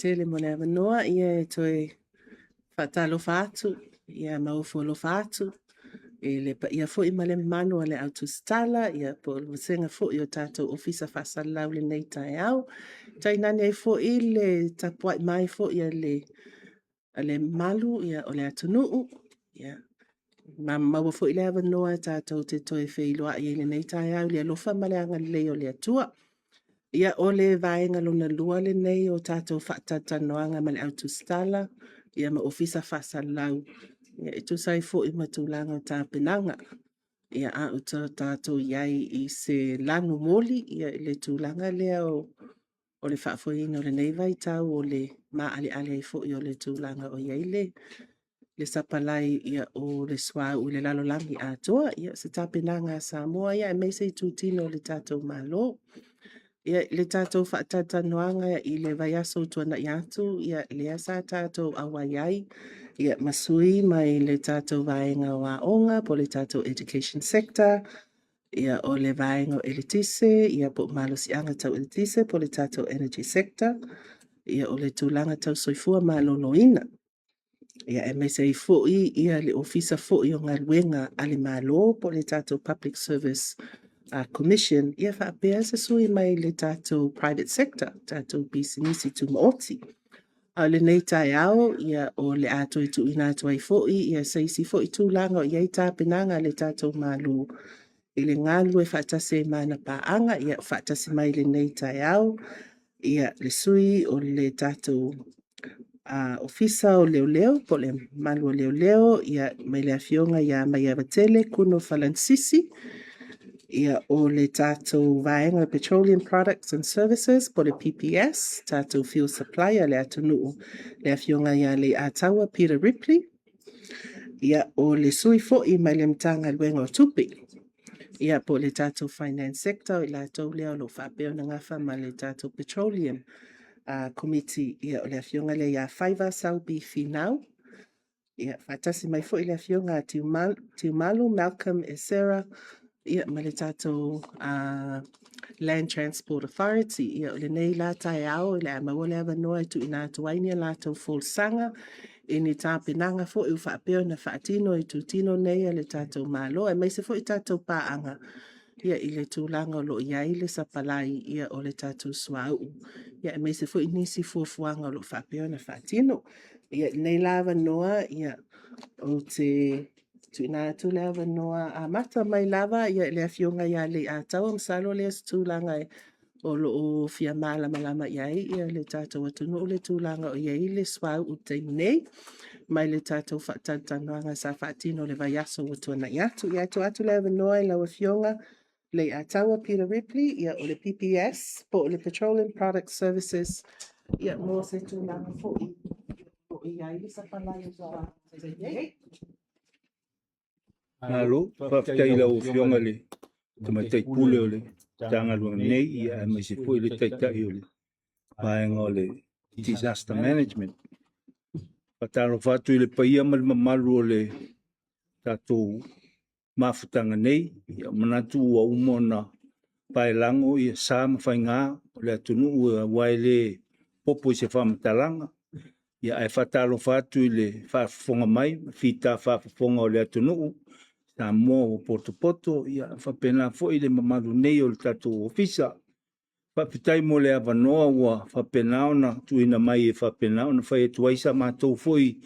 tele mo le avanoa. Ia e toe faatalofa atu ia ma ofo alofa atu i le paia foi ma le mamalu o le au tusitala, ia po o le vasega foi o tatou Ofisa Faasalalau i lenei taeao. Tainane ai foi le tapuai mai foi a le mamalu o le atunuu, ia maua foi le avanoa tatou te toe feiloai ai i lenei taeao i le alofa ma le agalelei o le Atua. Ia, o le vaega lona lua lenei o tatou faatalatalanoaga ma le au tusitala ma Ofisa Faasalalau e tusa ai foi ma tulaga o tapenaga. A o tatou i ai i se lanumoli i le tulaga lea o le faafoeina o lenei vaitau o le maaleale ai foi o le tulaga o i ai le sapalai o le suauu i le lalolagi atoa. Ia, o se tapenaga a Samoa aemaise itutino o le tatou Malo. I le tatou faatalatalanoaga i le vaiaso ua tuanai atu, lea sa tatou auai ai ma sui mai le tatou vaega o Aoga po o le tatou Education Sector, o le vaega o Eletise po o Malosiaga Tau Eletise po o le tatou Energy Sector, o le tulaga tau soifua maloloina, aemaise ai foi le Ofisa foi o Galuega a le Malo po o le tatou Public Service Commission, faapea se sui mai le tatou Private Sector, tatou Pisinisi Tumaoti. A o lenei taeao, o le a toe tuuina atu ai foi se isi foi tulaga o i ai tapenaga a le tatou Malo i le galulue faatasi ai ma ana paaga. Ia, faatasi mai i lenei taeao le sui o le tatou Ofisa o Leoleo po o le Malu o Leoleo mai le Afioga ia Maioatele Kuno Falenisisi. O le tatou vaega o le Petroleum Products and Services po o le PPS, tatou fuel supplier a le atunuu, le Afioga ia Leiataua Peter Ripley. O le sui foi mai le Matagaluega o Tupe po o le tatou Finance Sector, o i latou lea o lo o faapea ona nafa ma le tatou Petroleum Komiti, o le Afioga lea ia Faiva Selby Finau. Ia, faatasi mai foi le Afioga ia Tiumalu Malcolm Esera ma le tatou Land Transport Authority. Ia, o lenei la taeao o le a maua le avanoa e tuuina atu ai ni a latou folasaga i ni tapenaga foi ua faapea ona faatino e itutino nei a le tatou Malo, aemaise foi tatou paaga i le tulaga o lo o i ai le sapalai o le tatou suauu, aemaise foi nisi fuafuaga o lo o faapea ona faatino. Ia, i lenei la avanoa, ou te tuuina atu le avanoa amata mai lava i le Afioga ia Leiataua. Masalo lea o se tulaga o lo o fia malamalama i ai le tatou atunuu le tulaga o i ai le suauu i le taimi nei, mai le tatou faatalatalanoaga sa faatino i le vaiaso ua tuanai atu. Ae tuu atu le avanoa i lau Afioga Leiataua Peter Ripley, o le PPS po o le Petroleum Product Services, mo se tulaga foi o lo o i ai le sapalai o le suauu i le taimi nei. Malo, faafetai i lau Afioga i le Tamaitai Pule o le Matagaluega nei, aemaise foi le Taitai o le Vaega o le Disaster Management. Faatalofa atu i le paia ma le mamalu o le tatou mafutaga nei. Ia, manatu ua uma ona paelago sa ma faiga o le atunuu aua e le popo i se faamatalaga. Ae faatalofa atu i le faafofoga mai ma fita faafofoga o le atunuu Samoa ua potopoto, ia faapena foi le mamalu nei o le tatou Ofisa. Faafetai mo le avanoa ua faapena ona tuuina mai e faapena ona fai atu ai sa matou foi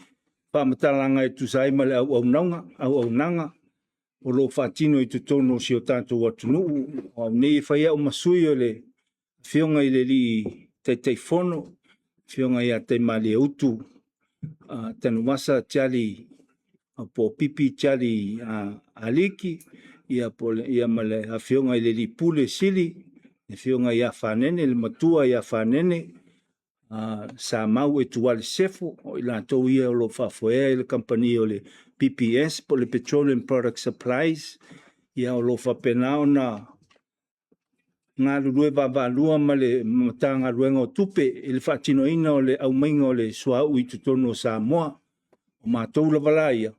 faamatalaga e tusa ai ma le auaunaga o lo o faatino i totonu o si o tatou atunuu. O au nei e fai au ma sui o le Afioga i le Taitaifono, le Afioga ia Taimalieutu Tanuvasa Chalie po o Pipi Chalie Aliki, ia ma le Afioga i le alii Pule Sili, le Afioga ia Fanene, le Matua ia Fanene Samau Etuale Sefo, o i latou ia o lo o faafoea le kamupani o le PPS po o le Petroleum Products Supplies, o lo o faapena ona galulue vaavaalua ma le Matagaluega o Tupe i le faatinoina o le aumaiga o le suauu i totonu o Samoa. O matou lava la ia,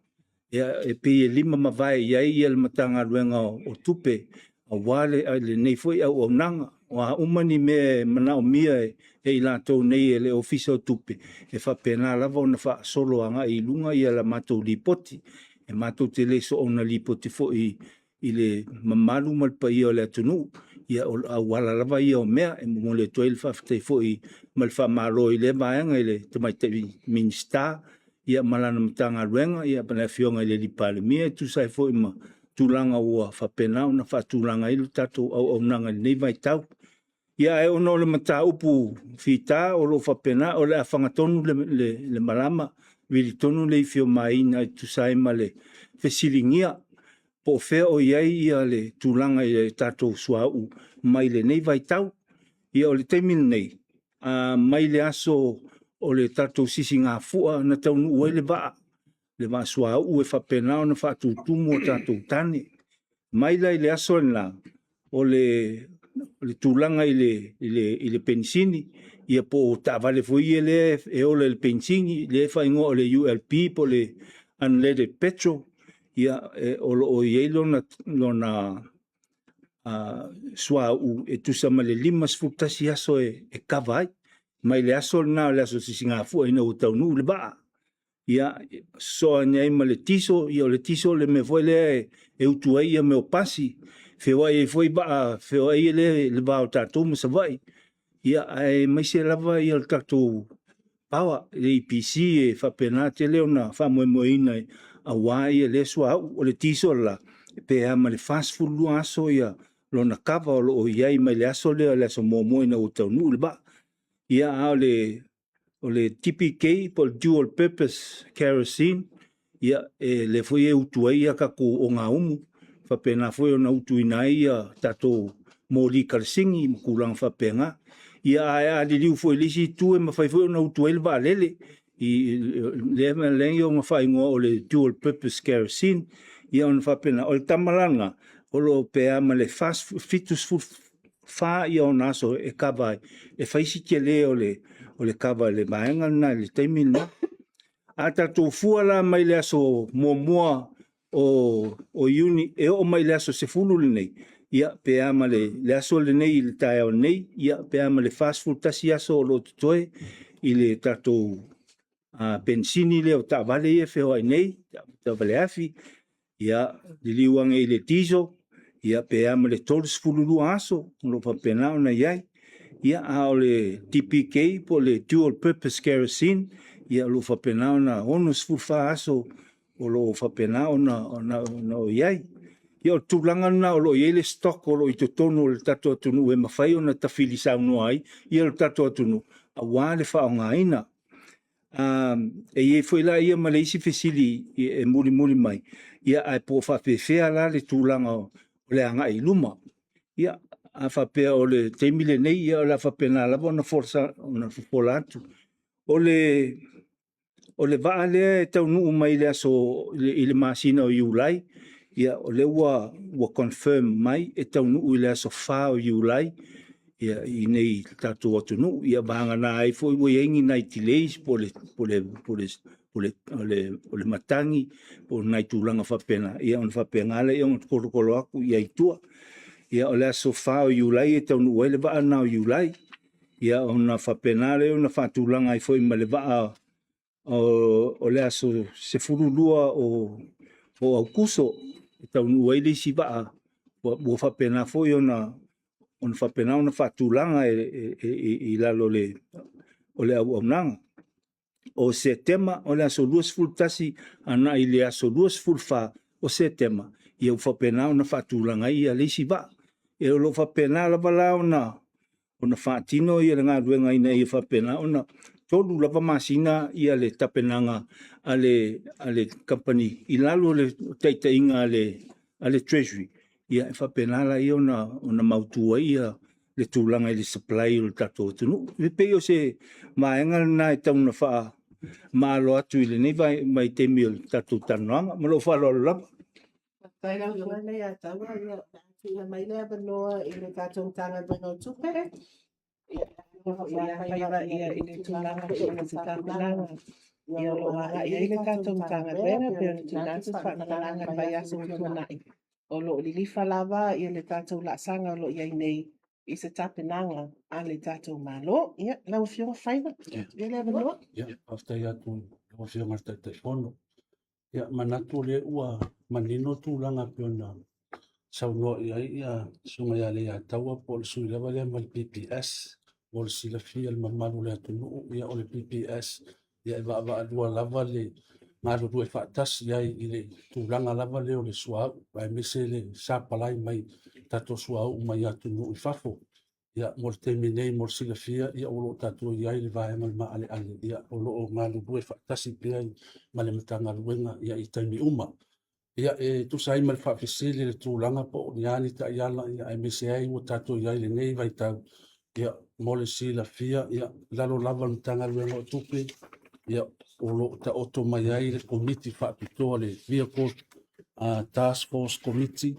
e pei e lima ma vae i ai le Matagaluega o Tupe aua lenei foi auaunaga. O a uma ni mea e manaomia e i latou nei e le Ofisa o Tupe, e faapena lava ona faasolo agai i luga le matou lipoti. E matou te le soona lipoti foi i le mamalu ma le paia o le atunuu, ia o auala lava ia o mea. E momoli atu ai le faafetai foi ma le faamalo i lea vaega i le Tamaitai Minisita ma lana Matagaluega ma le Afioga i le Palemia e tusa ai foi ma tulaga ua faapena ona faatulaga ai le tatou auaunaga i lenei vaitau. Ia ae ona o le mataupu fita o lo o faapena, o le a fagatonu le malama, vili tonu le ifi a Maina e tusa ai ma le fesiligia po o fea o i ai le tulaga i le tatou suauu mai lenei vaitau. Ia o le taimi lenei, mai le aso o le tatou Sisigafua na taunuu ai le vaa, le vaa suauu e faapena ona faatutumu a tatou tane. Mai la i le aso lena, o le tulaga i le penisini ia po o taavale foi ia e ola i le penisini lea e faaigoa o le ULP po o le Unleaded Petrol, ia o lo o i ai lona suauu e tusa ma le 51 aso e kava ai, mai le aso lena o le aso Sisigafua ina ua taunuu le vaa. Ia, sosoo ane ai ma le kiso, o le kiso o le mea foi lea e utu ai mea o pasi, feoai ai foi vaa feoai lea i le va o tatou ma Savaii, aemaise lava le tatou power, le EPC e faapena tele ona faamoemoeina aua lea suauu. O le kiso la, pe a ma le 42 aso lona kava o lo o i ai mai le aso lea o le aso muamua ina ua taunuu le vaa. Ia a o le TPK po o le Dual Purpose Kerosene, ia lea foi e utu ai tatou ogaumu, e faapena foi ona utuina ai tatou moli karasini ma tulaga faapena. Ia ae a liliu foi i le isi itu e mafai foi ona utu ai le vaalele, lea e ala ai ona faaigoa o le Dual Purpose Kerosene. Ia ona faapena, o le tama la lena, o lo o pe a ma le 74 ona aso e kava ai, e fai si tele o le kava i le vaega lena i le taimi lena. A tatou fua la mai le aso 1 o Iuni e oo mai i le aso 10 lenei, ia pe a ma le aso lenei i le taeao nei, ia pe a ma le 41 aso o lo o totoe i le tatou penisini lea o taavale ia e feoai nei, taavale afi, ia liliu ane i le kiso, ia pe a ma le 32 aso o lo o faapena ona i ai. Ia a o le TPK po o le Dual Purpose Kerosene, ia o lo o faapena ona 64 aso o lo o faapena ona i ai. Ia o le tulaga lena o lo o i ai le stock o lo o i totonu o le tatou atunuu e mafai ona tafili saunoa ai le tatou atunuu aua le faaaogaina. E i ai foi la ia ma le isi fesili e mulimuli mai, ia ae po o faapefea la le tulaga o le agai i luma? Ia, a faapea o le taimi lenei, ia o le a faapena lava ona fofola atu. O le vaa lea e taunuu mai i le masina o Iulai, o lea ua confirm mai e taunuu i le aso 4 o Iulai i inei i le tatou atunuu. Ia vagana ai foi ua i ai ni nai delays po o le matagi po o nai tulaga faapena, ia ona faapena lea ona tolotolo atu ai i tua. Ia o le aso 4 o Iulai e taunuu ai le vaa lena o Iulai, ia ona faapena lea ona faatulaga ai foi ma le vaa o le aso 12 o Aokuso e taunuu ai le isi vaa ua faapena foi ona faatulaga i lalo o le auaunaga. O Setema o le aso 21 agai i le aso 24 o Setema, ia ua faapena ona faatulaga ai le isi vaa. Ia o lo o faapena lava la ona faatino le galuega ina ia faapena ona 3 lava masina le tapenaga a le kamupani i lalo o le taitaiga a le Treasury, ia faapena lea ona mautu ai le tulaga i le supply o le tatou atunuu. Ia e pei o se vaega lena e tau ina faamaalo atu i lenei vaitaimi o le tatou talanoaga. Ma lou faaaloalo lava. Faafetai i lau Afioga Leiataua. Ia, o le a tuuina mai le avanoa i le tatou Matagaluega o Tupe, i le tulaga foi o se tapenaga o lo o agai i ai le tatou Matagaluega e pei ona tuuina atu se faamatalaga i le vaiaso ua tuanai, o lo o lilifa lava le tatou laasaga o lo o i ai nei i se tapenaga a le tatou Malo. Ia, lau Afioga Faiva, avea le avanoa. Ia, faafetai atu i lau Afioga i le Taitaifono. Ia, manatu o lea ua manino tulaga e pei ona saunoa i ai ia Susuga ia Leiataua po o le sui lava lea mai le PPS. Mo le silafia e le mamalu o le atunuu, ia o le PPS ia e vaavaalua lava le galulue faatasi ai i le tulaga lava lea o le suauu, aemaise le sapalai mai tatou suauu mai atunuu i fafo. Ia mo le taimi nei mo le silafia, ia o lo o tatou i ai i le vaega o le maaleale, ia o lo o galulue faatasi pea ma le Matagaluega ia i taimi uma. Ia e tusa ai ma le faafesili i le tulaga po o ni a ni taiala aemaise ai ua tatou i ai i lenei vaitau, ia mo le silafia, ia i lalo lava o le Matagaluega o Tupe, ia o lo o taoto mai ai le Komiti Faapitoa le Vehicle Task Force Committee.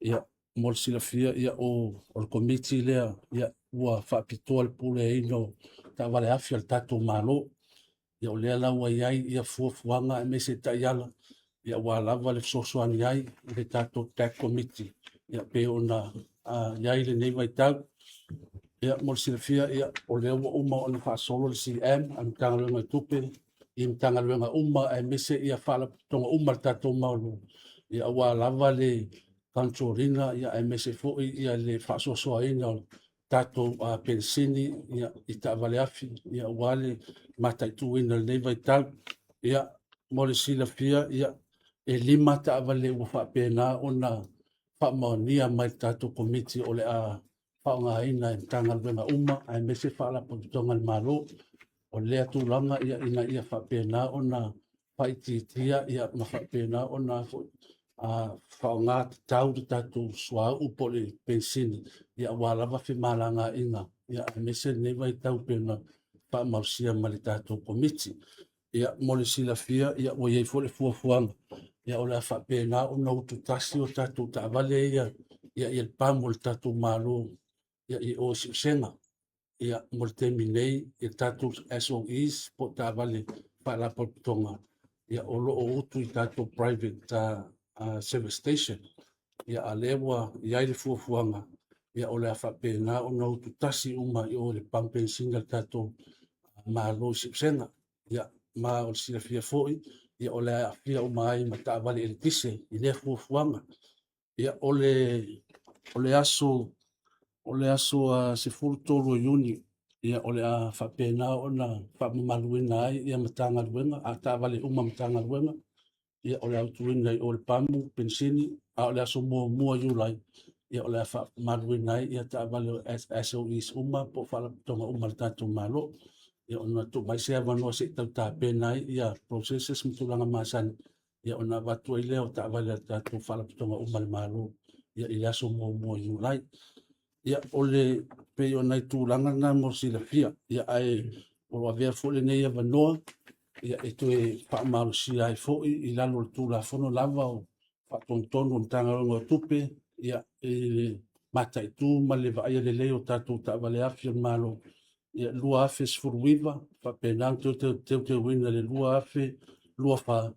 Ia mo le silafia, ia o le Komiti lea ua faapitoa le puleaina o taavale afi a le tatou Malo. Ia o lea la ua i ai fuafuaga aemaise taiala aua lava le fesoasoani ai i le tatou TAC Committee e pei ona i ai lenei vaitau. Ia mo le silafia, o lea ua uma ona faasolo le CM a le Matagaluega o Tupe i Matagaluega uma aemaise Faalapotopotoga uma a le tatou Malo, aua lava le control ina aemaise foi le faasoasoaina o tatou penisini i taavale afi aua le mataituina i lenei vaitau. Ia, mo le silafia, e 5 taavale ua faapena ona faamaonia mai e le tatou Komiti o le a faaaogaina e Matagaluega uma aemaise Faalapotopotoga a le Malo. O lea tulaga ina ia faapena ona faaitiitia ma faapena ona faaaoga tatau le tatou suauu po o le penisini aua lava femalagaaiga aemaise lenei vaitau pei ona faamausia ma le tatou Komiti. Ia, mo le silafia ua i ai foi le fuafuaga o le a faapena ona ututasi o tatou taavale ia i le pamu a le tatou Malo i o i Siusega. Ia, mo le taimi nei i tatou SOEs po o taavale faalapotopotoga, o lo o utu i tatou private service station. Ia, a o lea ua i ai le fuafuaga, o le a faapena ona ututasi uma i o i le pamu penisini a le tatou Malo i Siusega. Ia, ma o le silafia foi, o le a aafia uma ai ma taavale eletise i lea fuafuaga. Ia, o le aso 13 o Iuni, o le a faapena ona faamamaluina ai Matagaluega, a taavale uma a Matagaluega, o le a utuina i o i le pamu penisini, a o le aso 1 o Iulai, o le a faamamaluina ai taavale o SOEs uma po o Faalapotopotoga uma a le tatou Malo. Ia ona tuu mai se avanoa se i tau tapena ai processes ma tulaga masani, ona avatu ai lea o taavale a tatou Faalapotopotoga uma a le Malo i le aso 1 o Iulai. Ia, pei o nai tulaga na mo le silafia, ae ua avea foi lenei avanoa e toe faamalosia ai foi i lalo o le Tulafono lava o Faatonutonu a le Matagaluega o Tupe i le mataitu ma le vaaia lelei o tatou taavale afi a le Malo 2019, faapena ona toe teuteuina i le 2024,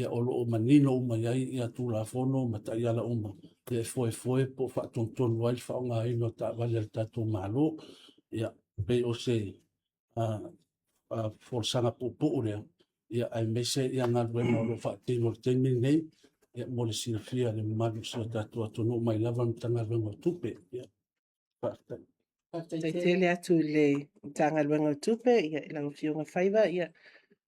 o lo o manino uma i ai Tulafono ma taiala uma e foefoe po o faatonutonu ai le faaaogaina o taavale a le tatou Malo. Ia, pei o se folasaga puupuu lea, aemaise galuega o lo o faatino i le taimi lenei mo le silafia e le mamalu o si o tatou atunuu mai lava i le Matagaluega o Tupe. Faafetai. Faafetai tele atu i le Matagaluega o Tupe i lau Afioga Faiva,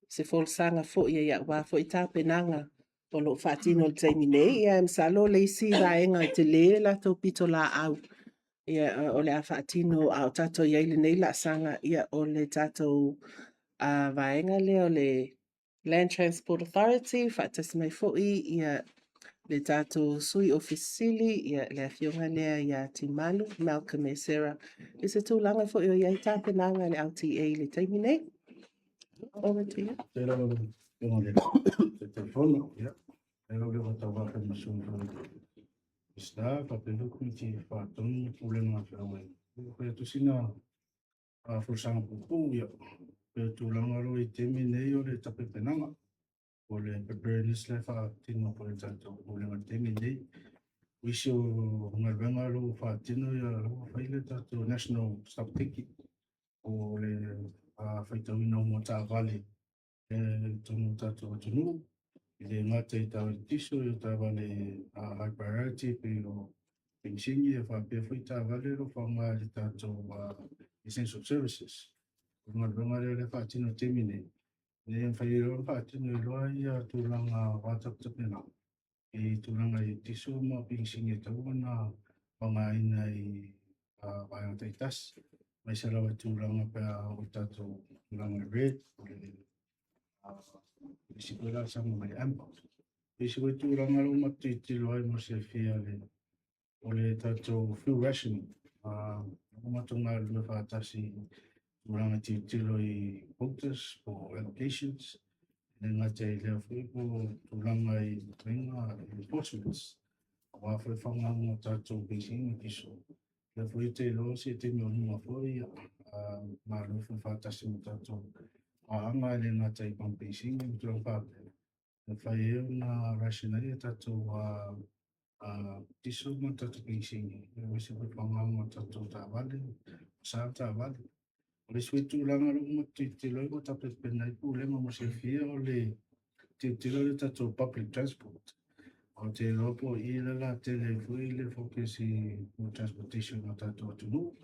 se folasaga foi aua foi tapenaga o lo o faatino i le taimi nei. Ae masalo o le isi vaega e tele le latou pitolaau o le a faatino a o tatou i ai i lenei laasaga, o le tatou vaega lea o le Land Transport Authority, faatasi mai foi le tatou Sui Ofisa Sili, le Afioga lea ia Timalu Malcolm Esera, i se tulaga foi o i ai tapenaga a le LTA i le taimi nei. Over to you. Taitaifono, ia, lau tauafe ma Minisita, faapea foi Komiti Faatonu ma Pulega a Feagaiga. Fai atu sina folasaga puupuu, ia, pei o tulaga o lo o i ai i le taimi lenei o le tapenapenaga, o le preparedness la e faatino e le tatou Pulega i le taimi lenei. O isi o galuega o lo o faatino ia o lo o fai le tatou national stock taking o le faitauina uma o taavale i totonu o le tatou atunuu, e le gata i taavale kiso, o taavale high priority pei o penisini e faapea foi taavale o lo o faaaoga i le tatou essential services. O le galuega lea o lea e faatino i le taimi nei, ina ia mafai ai loa ona faatino ai loa ia tulaga o tapenapenaga i tulaga i tiso ma penisini e tatau ona faaaogaina i vaega taitasi, aemaise lava i tulaga pe a oo i tatou tulaga red, o le isi foi laasaga mai amber. O isi foi tulaga o lo o matou tilotilo ai mo le silafia o le tatou fuel rationing. O matou galulue faatasi i tulaga tilotilo i quotas po o allocations, e le gata i lea foi po o tulaga i faiga enforcements, aua foi le faaaogaina o tatou penisini ma kiso. O lea foi ou te iloa o se taimi o i luma foi, malo foi faatasi ma tatou paaga e le gata i pamu penisini ma tulaga faapea, e mafai ai ona ration ai tatou tiso ma tatou penisini, aemaise foi le faaaogaina o tatou taavale, sa taavale. O le isi foi tulaga o lo o matou tilotilo ai ma tapenapena ai pulega mo le silafia o le tilotilo i le tatou public transport. Ou te iloa po o i lea o le a tele ai foi le focus i transportation o tatou atunuu,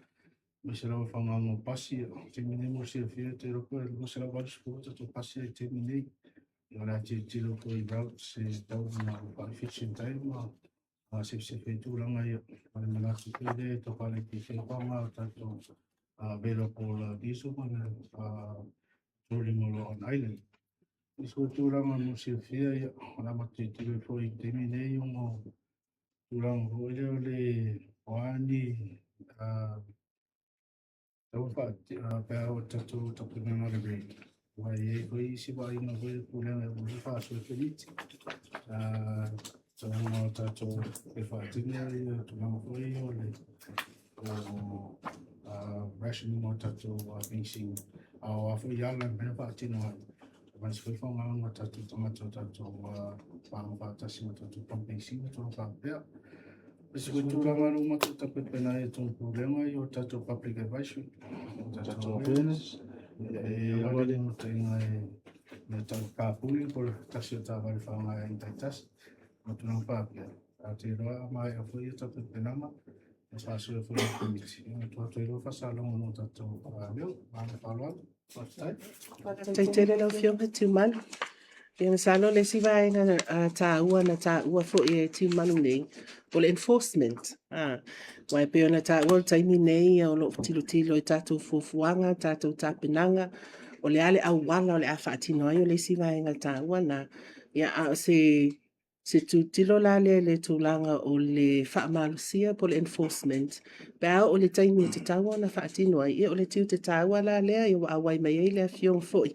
aemaise lava le faaaogaina o pasi. O le taimi nei mo le silafia, ou te iloa po o le 280 tatou pasi i le taimi nei. O le a tilotilo foi i routes e tatau ona faa-efficient ai ma sefe ai tulaga ia. O le manatu foi lea e tau faalaititia ai faaaoga o tatou available diesel ma le petroleum o lo o on island. O isi foi tulaga mo le silafia, ia, o le a matou tilotilo foi i le taimi nei ona o tulaga foi lea o le o a ni pe a oo i le tatou tapenaga o le RED, aua e i ai foi isi vaaiga foi le pulega e uma faasoa Komiti tulaga o tatou e faatino ia tulaga foi o le rationing o tatou penisini, a o a foi ala e mafai ona faatino ai, aemaise foi faaaogaina o tatou tagata o tatou paaga faatasi ma tatou pamu penisini ma tulaga faapea. O isi foi tulaga o lo o matou tapenapena ai i totonu o pulega o tatou public advisory, o tatou awareness, e lava le naunautaiga e tau carpooling po o le tasi o taavale faaaoga e aiga taitasi ma tulaga faapea. Ae ou te iloa a maea foi ia tapenapenaga, e faasoa foi i le Komiti, ona tuu atu ai loa faasalaga mo tatou leo. Ma le faaaloalo. Faafetai. Faafetai tele lau Afioga Tiumalu. Ia masalo le isi vaega taua na taua foi e Tiumalu nei, o le enforcement. Aua e pei ona taua o le taimi nei o lo o tilotilo i tatou fuafuaga, tatou tapenaga, o le a le auala o le a faatino ai, o le isi vaega taua lena. Ia, a o se tilotilo la lea i le tulaga o le faamalosia po o le enforcement, pe a oo i le taimi e tatau ona faatino ai, ia o le tiute taua la lea ua auai mai ai le Afioga foi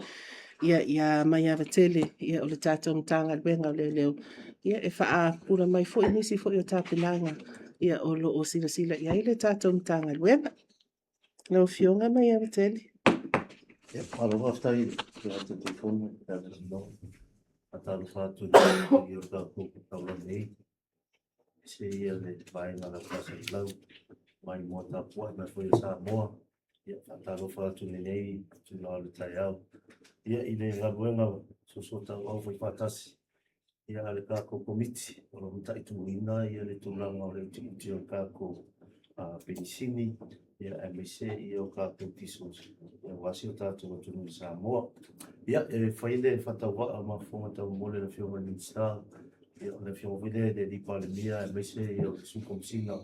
ia Maiava Tele, ia, o le tatou Matagaluega o Leoleo, ia, e faapula mai foi nisi foi o tapenaga ia o lo o silasila i ai le tatou Matagaluega. Lau Afioga Maiava Tele. Ia, malo faafetai i le Taitaifono i le avanoa. Faatalofa atu i le tatou taulaga nei, aemaise ia le vaega o le faasalalauina mai moa tapuai mai foi a Samoa. Ia, faatalofa atu i lenei itula o le taeao. Ia, i le galuega soosoo fai faatasi ia a le tatou Komiti o lo o mataituina ia le tulaga o le utiuti o le tatou penisini, ia aemaise ia o tatou diesels aua si o tatou atunuu i Samoa. Ia, e fai le faatauvaa ma fofoga taumolimoli a le Afioga i le Minisita, ia o le Afioga foi lea i le Palemia aemaise ia o le Sui Komesina,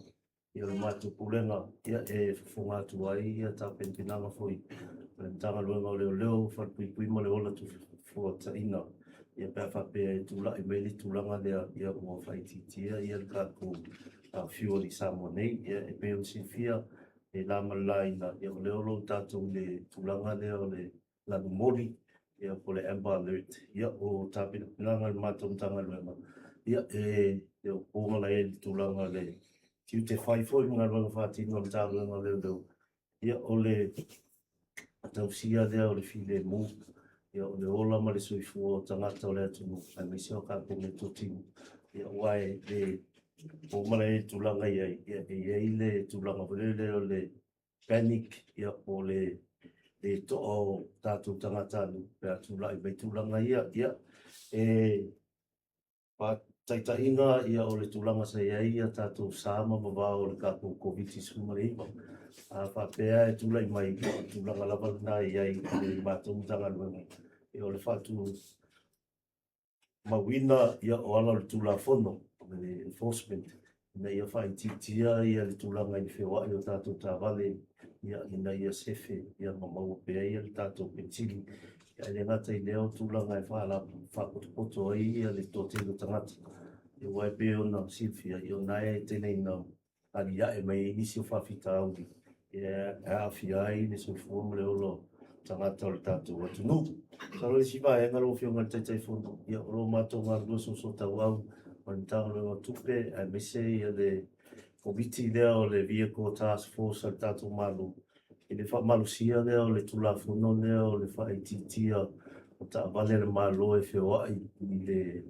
ia o le matou Pulega, ia e fofoga atu ai ia tapenapenaga foi a le Matagaluega o Leoleo, Falepuipui ma le Ola Tufuataina, ia pe a faapea e tulai mai le tulaga lea, ia ua faaitiitia ia le tatou fuel i Samoa nei. Ia e pei ona silafia e la ma le laina, ia o lea o lo o tatou i le tulaga lea o le lanumoli, ia po o le Amber Alert. Ia o tapenapenaga a le matou Matagaluega, ia e le o po malae i le tulaga o le tiute fai foi ma galuega faatino a le Matagaluega o Leoleo, ia o le tausia lea o le filemu, ia o le ola ma le soifua o tagata o le atunuu, aemaise o tatou meatotino, ia aua e le Po ua malae tulaga i ai, ia, e i ai le tulaga foi lele o le panic, ia, po o le le toa o tatou tagatanuu pe a tulai mai tulaga ia. Ia, e faataitaiga, ia, o le tulaga sa i ai ia tatou sa ma vavao o le tatou Koviti-19. A faapea e tulai mai, ia, o le tulaga lava lena e i ai i le matou Matagaluega, ia, o le faatu mauina ia, o ala o le Tulafono, le enforcement, ina ia faaitiitia ia le tulaga i le feoai o tatou taavale, ia, ina ia sefe ia ma maua pea ia le tatou penisini. Ia, ae le gata i lea o tulaga e faapotopoto ai ia le toatele o tagata, ia, aua e pei ona silafia, ia, o lena e tele ina aliae mai ai nisi o faafitauli e aafia ai le soifua ma le ola o tagata o le tatou atunuu. Masalo o le isi vaega lau Afioga i le Taitaifono, ia o lo o matou galulue soosootaua ma le Matagaluega o Tupe aemaise ia le Komiti lea o le Vehicle Task Force a le tatou Malo i le faamalosia lea o le Tulafono lea o le faaitiitia o taavale a le Malo e feoai i le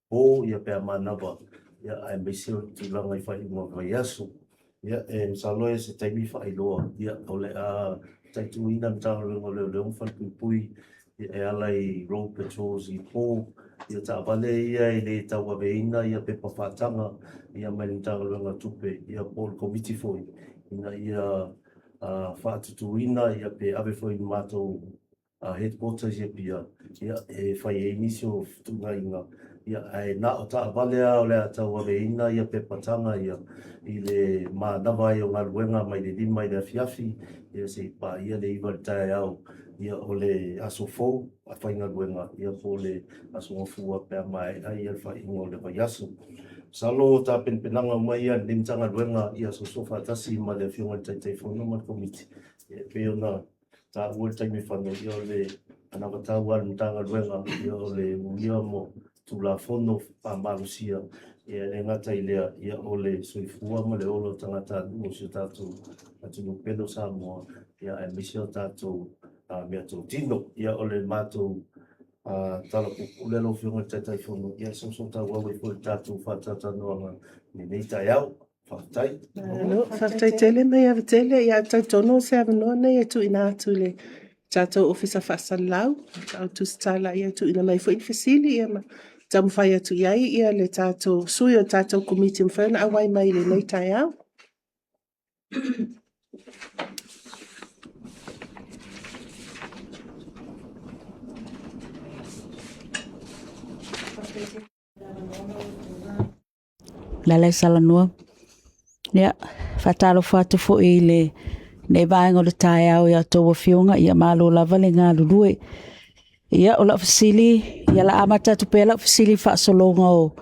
po ia pe a manava, ia, aemaise o le tulaga i faaiuga o le vaiaso. Ia, e masalo e se taimi faailoa, ia, o le a taituina le Matagaluega o Leoleo ma Falepuipui ia, e ala i road patrols i po, ia taavale ia e le tauaveina ia pepa faataga ia mai le Matagaluega o Tupe, ia po o le Komiti foi ina ia faatutuina ia pe ave foi i le matou headquarters i Apia, ia, e fai ai nisi o fetuunaiga, ia, ae na o taavale lava o le a tauaveina ia pepa taga ia i le manava ai o galuega mai le 5 i le afiafi, ia, seia paia le 9 i le taeao, ia, o le aso fou a faigaluega, ia, po o le aso Gafua pe a maea ia le faaiuga o le vaiaso. Masalo o tapenapenaga uma ia a lenei Matagaluega ia soosoo faatasi ma le Afioga i le Taitaifono ma le Komiti, ia, e pei ona taua le taimi e fano, ia o le anavatau a le Matagaluega, ia o le uia mo Tulafono faamalosia, ia e le gata i lea, ia o le soifua ma le ola o tagatanuu o si o tatou atunuu pele o Samoa, ia aemaise o tatou meatotino. Ia o le matou tala puupuu lea lau Afioga i le Taitaifono, ia soosoo tauau ai foi i le tatou faatalatalanoaga i lenei taeao. Faafetai. Malo, faafetai tele Maiava tele. Ia, ou te talitonu o se avanoa lenei e tuuina atu i le tatou Ofisa Faasalalau, au tusitala e tuuina mai foi ni fesili ma taumafai atu i ai le tatou sui o le tatou Komiti e mafai ona auai mai i lenei taeao. Le ala e salanoa. Ia, faatalofa atu foi i lenei vaega o le taeao i a outou afioga, ia malo lava le galulue. Ia, o lau fesili, ia o le a amata atu pea lau fesili i faasologa o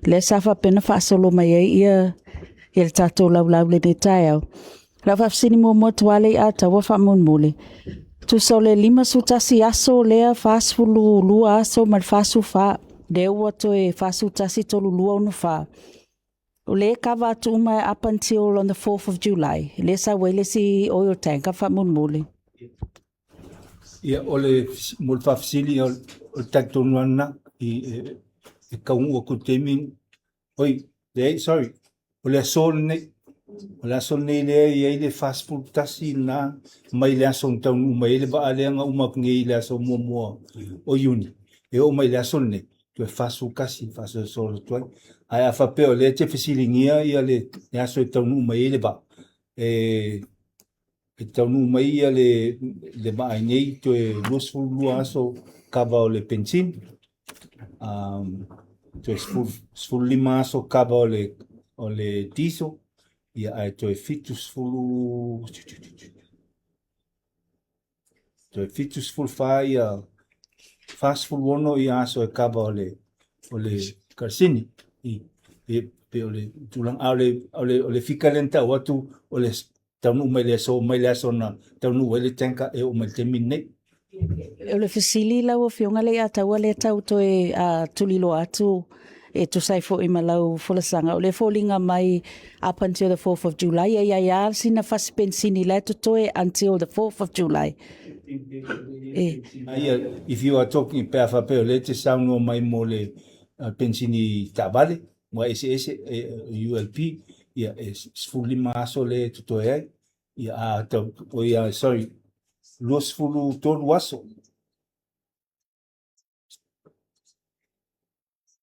lea sa faapea ona faasolo mai ai ia le tatou laulau i lenei taeao. O lau faafesili muamua atu lava lea i Ataua faamolemole, tusa o le 51 aso lea, 42 aso ma le 44, lea ua toe 41, 32, 64, o lea e kava atu uma up until on the 4th of July, lea e sau ai le isi oil tanker faamolemole? Ia, o le, mo le faafesili, o le talitonu lava lena, i, e taunuu atu i le taimi, oi, leai, sorry, o le aso lenei, o le aso lenei lea e i ai le 41 lena mai le aso na taunuu mai ai le vaa lea na uma atu nei i le aso muamua o Iuni, e oo mai i le aso lenei, toe 41 faasolosolo atu ai. Ae a faapea o lea e te fesiligia ia le aso e taunuu mai ai le vaa, e taunuu mai ia le vaa i nei toe 22 aso kava o le penisini, toe 15 aso kava o le diesel, ia ae toe 70 toe 74 ia 46 ia aso e kava o le kerosene. I e pei o le tulaga, a o le fika lea na tau atu o le taunuu mai le aso mai le aso na taunuu ai le tanker e oo mai le taimi lenei. O le fesili lau Afioga lea ia taua lea tau toe tuliloa atu e tusa ai foi ma lau folasaga. O lea foliga mai up until the 4th of July, e i ai lava sina fasi penisini la e totoe until the 4th of July. E. Ia, if you are talking, pe a faapea o lea e te saunoa mai mo le penisini taavale. Ua eseese e ULP ia e 15 aso lea e totoe ai ia a tau o ia sorry 23 aso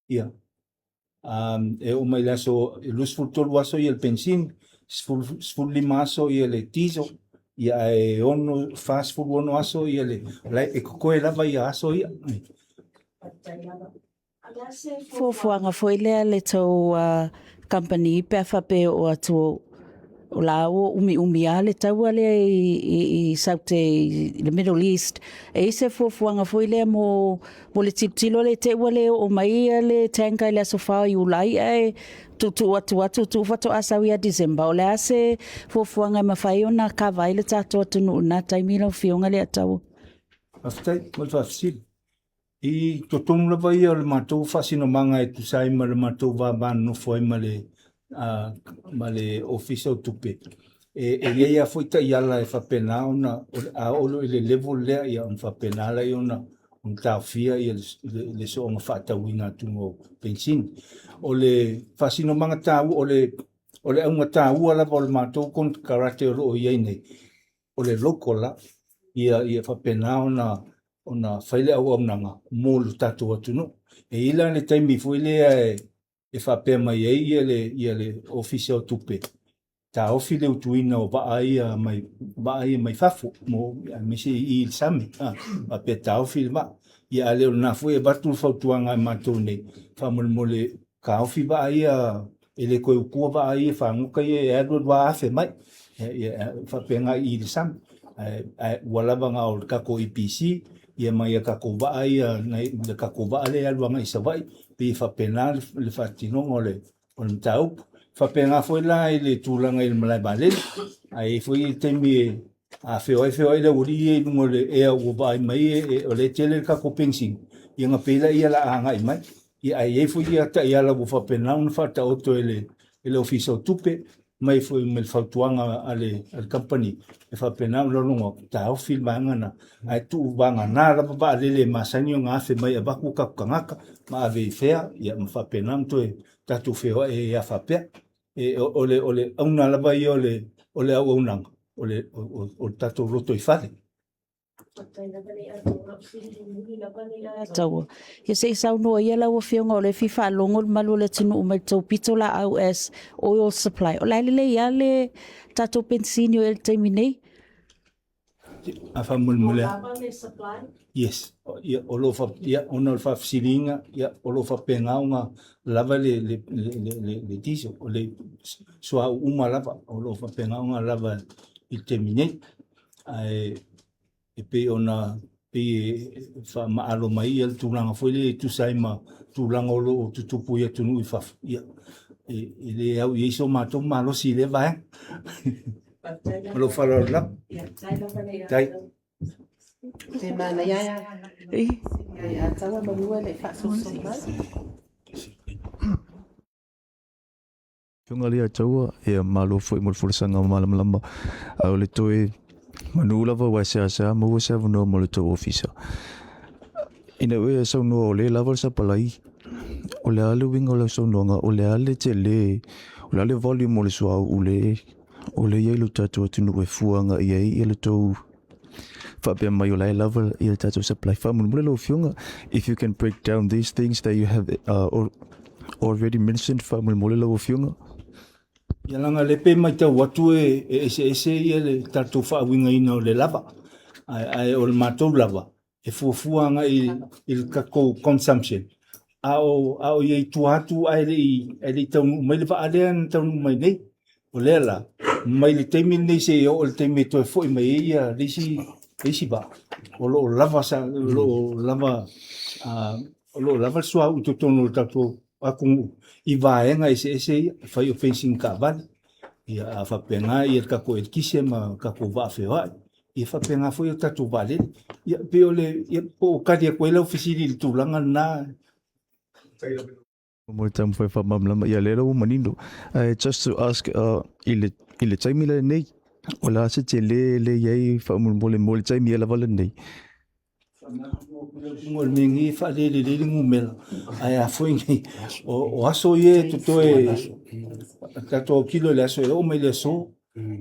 ia e oo mai le aso 23 aso ia le penisini 15 aso ia le diesel ia ae 46 aso ia le e totoe lava ia aso ia. Fuafuaga foi lea le tou kamupani pe a faapea e oo atu o la ua umiumi lava le taua lea i Saute i le Middle East. E i ai se fuafuaga foi lea mo le tilotilo lea i te i ua le oo mai le tanker i le aso 4 o Iulai ae tuutuu atu atu tuu faatoa sau ia December. O le a se fuafuaga e mafai ona kava ai le tatou atunuu i lena taimi lau Afioga Leiataua? Faafetai mo le faafesili. I totonu lava ia o le matou faasinomaga e tusa ai ma le matou vava nonofo ai ma le ma le Ofisa o Tupe, e i ai lava foi taiala e faapena ona, a oo loa i le level lea, ia ona faapena lea ona taofia le soona faatauina atu o penisini. O le faasinomaga taua, o le auga taua lava o le matou konekarate o lo o i ai nei, o le local la, ia faapena ona fai le auaunaga mo le tatou atunuu. E i ai la le taimi foi lea e faapea mai ai le Ofisa o Tupe, taofi le utuina o vaa ia mai, vaa ia mai fafo, mo, aemaise i i le sami, faapea taofi le vaa. Ia a le o lena foi e avatu le fautuaga a matou nei, faamolemole taofi vaa ia, e le toe utua vaa ia, fagota ia e alu alu lava afe mai, ia faapena i i le sami. Ae ua lava na o le tatou EPC, ia ma ia tatou vaa ia, le tatou vaa lea e alu agai i Savaii, pei e faapena le faatinoga o le mataupu. Faapena foi la i le tulaga i le malae vaalele, ae i ai foi le taimi e a feoai feoai le aualii ia i luga o le ea ua vaai mai o lea e tele le tatou penisini, ia ona pei lea o le a agai mai. Ia ae i ai foi ia taiala ua faapena ona faataoto e le Ofisa o Tupe, mai foi ma le fautuaga a le kamupani, e faapena ona logo atu, taofi le vaega lena, ae tuu vagana lava vaalele e masani ona afe mai e avatu o tatou tagata ma ave i fea, ia ma faapena ona toe tatou feoai ai lava faapea. O le auga lava ia o le auaunaga, o le tatou lotoifale. Taua. Ia se i saunoa ia lau Afioga o lea e fia faalogo le malu o le atunuu mai le tou pitolaau as oil supply. O la e lelei lava le tatou penisini o i ai i le taimi nei? A faamolemole lava. Yes. Ia, o lo o fa, ia, ona o le faafesiliga, ia, o lo o faapena ona lava le diesel, o le suauu uma lava, o lo o faapena ona lava i le taimi nei. Ae e pei ona pei e faamaalo mai ia le tulaga foi lea e tusa ai ma tulaga o lo o tutupu i atunuu i fafo, ia, e le au i ai so matou malosi i lea vaega. Ma lou faaaloalo lava. Tai. Te manaia ia taua manua le faasoso mai. Afioga Leiataua, ia malo foi mo le folasaga malamalama. A o le toe manu lava aua e seasea maua se avanoa mo le tou ofisa. Ina ua e saunoa o lea lava le sapalai, o le a le uiga o lau saunoaga, o le a le tele, o le a le volume o le suauu le o lea e i ai lo tatou atunuu e fua agai ai ia le tou faapea mai o la e lava ia le tatou supply. Faamolemole lau Afioga, if you can break down these things that you have already mentioned, faamolemole lau Afioga. Ia leaga lea pei e matau atu e eseese ia le tatou faauigaina o le lava, ae o le matou lava e fuafua agai i le tatou consumption, a o i ai i tua atu ae le i taunuu mai le vaa lea na taunuu mai nei. O lea la, mai le taimi lenei seia oo i le taimi e toe foi mai ai ia le isi vaa, o lo o lava o lo o lava o lo o lava le suauu i totonu o le tatou atunuu i vaega eseese ia, e fai o fencing taavale, ia a faapena ia le tatou eletise ma tatou vaa feoai, ia faapena foi o tatou vaalele. Ia pei o le, ia po o tali atu ai lau fesili i le tulaga lena. Mo le taumafai faamalamalama, ia lea la ua manino. Ae just to ask, i le, i le taimi lenei, o le a se tele le i ai faamolemole mo le taimi lava lenei? O le mea nei e faalelelei le numera, ae a foi nei, o aso ia e totoe, tatou autilo i le aso e oo mai le aso,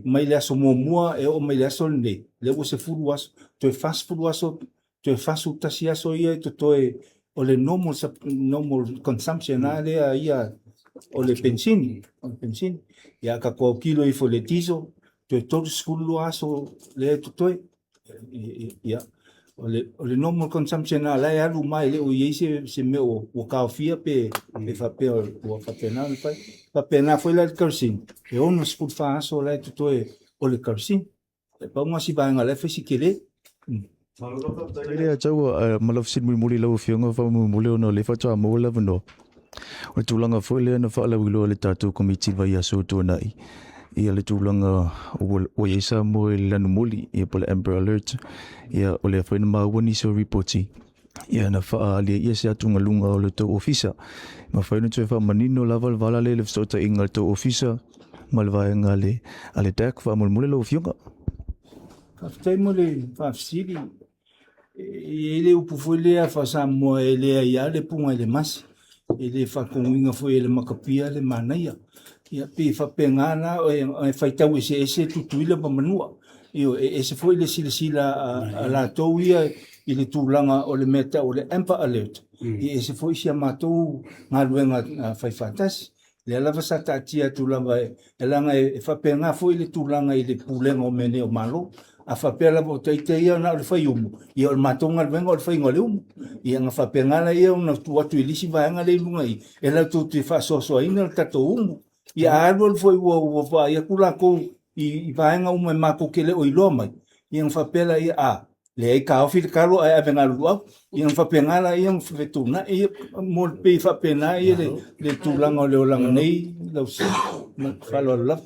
mai le aso muamua e oo mai le aso lenei, lea ua 10 aso, toe 40 aso, toe 41 aso ia e totoe o le normal, normal consumption lava lea ia o le penisini, o le penisini. Ia a tatou autilo ifo i le diesel, toe 32 aso lea e totoe. Ia, o le normal consumption lava la e alu ma e le o i ai se mea ua taofia pe faapea ua faapena ona fai. Faapena foi la i le kerosene, e 64 aso la e totoe o le kerosene. E pau lena o si vaega o la e fai si tele. Faafetai lea Taua, ma lau fesili mulimuli i lau Afioga faamolemole ona o lea faatoa maua le avanoa. O le tulaga foi lea na faalauiloa e le tatou Komiti i le vaiaso ua tuanai, ia le tulaga ua i ai Samoa i le lanumoli, ia po o le Amber Alert. Ia o lea foi na maua nisi o lipoti, ia na faaalia ia se atugaluga o le tou ofisa. E mafai ona toe faamanino lava le vala lea i le fesootaiga a le tou ofisa ma le vaega a le, a le DAC faamolemole lau Afioga. Faafetai mo le faafesili. E i ai le upu foi lea faa-Samoa e leai lava le puna i le masi, e le faatonuina foi e le matapia le manaia. Ia pei e faapena la, e faitau eseese Tutuila ma Manua. Ioe, e ese foi le silasila a latou ia i le tulaga o le mea e tau o le Amber Alert, e ese foi si a matou galuega faifaatasi. Lea lava sa taatia atu lava e leaga e faapena foi le tulaga i le pulega o mea nei o Malo. A faapea lava o ita ia na o le fai umu, ia o le matou galuega o le faiga o le umu. Ia ona faapena lea ona tuu atu i le isi vaega lea i luga i i, e latou te faasoasoaina le tatou umu. Ia a alu alu foi ua vaai atu latou i vaega uma matou te le o iloa mai, ia ona faapea lea, a, leai, taofi le talo ae ave na o le luau. Ia ona faapena lea ona fetuunai ia, mo le pei e faapena ia le tulaga o le olaga nei lau ma le faaaloalo lava.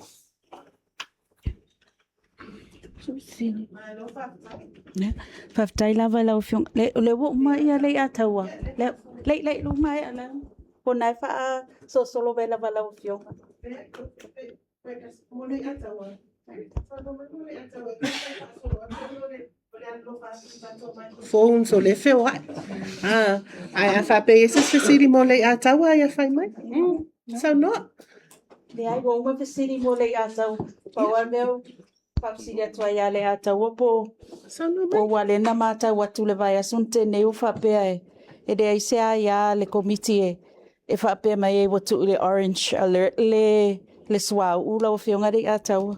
Faafetai lava i lau Afioga. O lea ua uma Leiataua. Lei, lei, ua maea. O lena e faasolosolo mai lava e lau Afioga. Phones o lea e feoai. Ae a faapea e i ai se isi fesili mo Leiataua ia fai mai. Saunoa. Leai, ua uma fesili mo Leiataua. Pau lava le mea e faafesili atu ai ia Leiataua po o ua lea na matau atu i le vaiaso na tea nei ua faapea e leai se aia a le Komiti e faapea mai ai ua tuu i le orange alert le suauu lau Afioga Leiataua.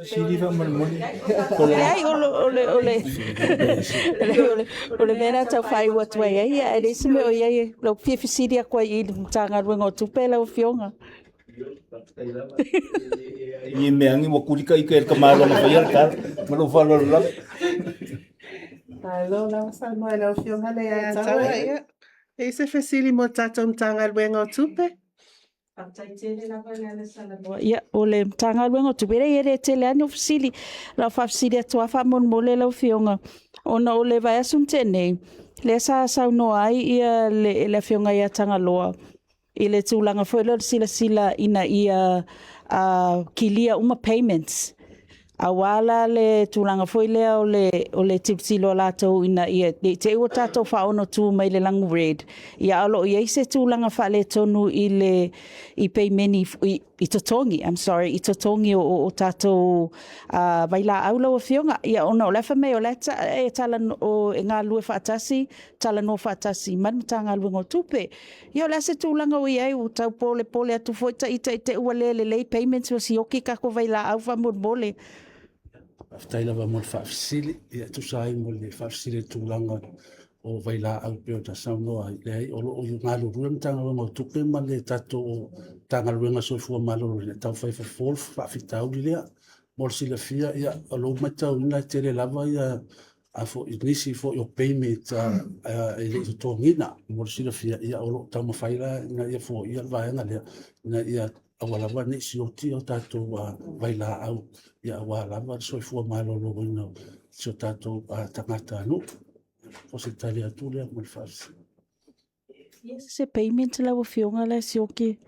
Sili faamolemole. Leai, o le, o le, o le mea lea tau faaiu atu ai ai, ae leai se mea o i ai, lau fia fesili atu ai i le Matagaluega o Tupe lau Afioga. I mea agi ua kuli ka ike e le tamaloa na faia le tala. Ma lou faaaloalo lava. Malo lava saunoa i lau Afioga Leiataua. Ia, e i ai se fesili mo le tatou Matagaluega o Tupe? Faafetai tele lava le Alesana. Ia, o le Matagaluega o Tupe, e le tele lava ni fesili. O lau faafesili atu lava faamolemole lau Afioga, ona o le vaiaso na tea nei, lea sa saunoa ai le Afioga ia Tagaloa i le tulaga foi lea o le silasila ina ia kilia uma payments. Aua la le tulaga foi lea o le tilotilo a latou ina ia, ne i te i ua tatou faaonotu mai le lanu red, ia a o lo o i ai se tulaga faaletonu i le i peimeni i totogi, I'm sorry, i totogi o tatou vailaau lau Afioga. Ia ona o la e fai mai o la e e galulue faatasi, talanoa faatasi ma le Matagaluega o Tupe. Ia o le a se tulaga ua i ai, ua tau polepole atu foi ita i te i ua le lelei payments ua sioki tatou vailaau faamolemole. Faafetai lava mo le faafesili. Ia, e tusa ai mo le faafesili i le tulaga o vailaau pei ona saunoa ai. Leai, o lo o galulue le Matagaluega o Tupe ma le tatou Matagaluega o le Soifua Maloloina e taumafai e fofo le faafitauli lea. Mo le silafia, ia, o lou matauina e tele lava ia a foi nisi foi o payment e le i totogiina. Mo le silafia, ia o lo o taumafai la ina ia foia le vaega lea, ina ia aua lava ne i sioki o tatou vailaau, ia aua lava le soifua maloloina o si o tatou tagatanuu. O se tali atu lea ma le faafesili. Se payment lau Afioga la e sioki?